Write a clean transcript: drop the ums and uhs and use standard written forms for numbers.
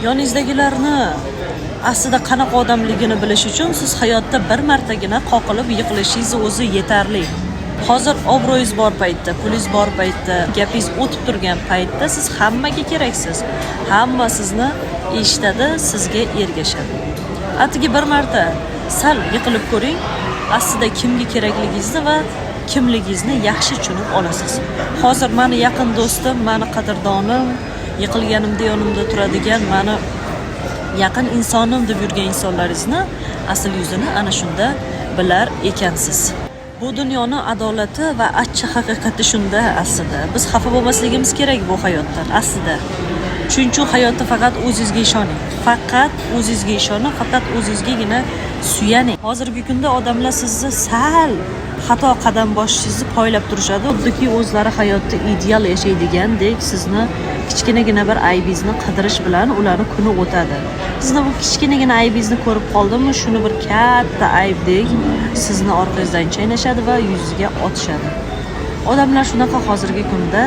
Yoningizdagilarni aslida qanaqa odamligini bilish uchun siz hayotda bir martagina qoqilib yiqilishingiz o'zi yetarli. Hozir obro'yingiz bor paytda, pulingiz bor paytda, gapingiz o'tib turgan paytda siz hammaga keraksiz. Hamma sizni eshitadi, sizga ergashadi. Atigi bir marta sal yiqilib ko'ring, aslida kimga kerakligingizni va kimligingizni yaxshi tushunib olasiz. Hozir mani yaqin do'stim, mani qadrdonim, yiqilganimda yonimda turadigan, mani yaqin insonim deb yurgan insonlaringizni asl yuzini ana shunda bilar ekansiz. Bu dunyoni adolati va achchiq haqiqati shunda aslida. Biz xafa bo'lmasligimiz kerak bu hayotdan aslida. Shuning uchun hayotda faqat o'zingizga ishoning. Faqat o'zingizga ishoning, faqat o'zingizgagina suyaning. Hozirgi kunda odamlar sizni sal xato qadam bosishingizni poylab turishadi. Xuddiki o'zlari hayotda ideal yashaydigandek sizni kichkinagina bir aybingizni qidirish bilan ularni kuni o'tadi. Sizni bu kichkinagina aybingizni ko'rib qoldimi, shuni bir katta aybdek sizni orqangizdan chaynashadi va yuzingizga otishadi. Odamlar shunaqa hozirgi kunda.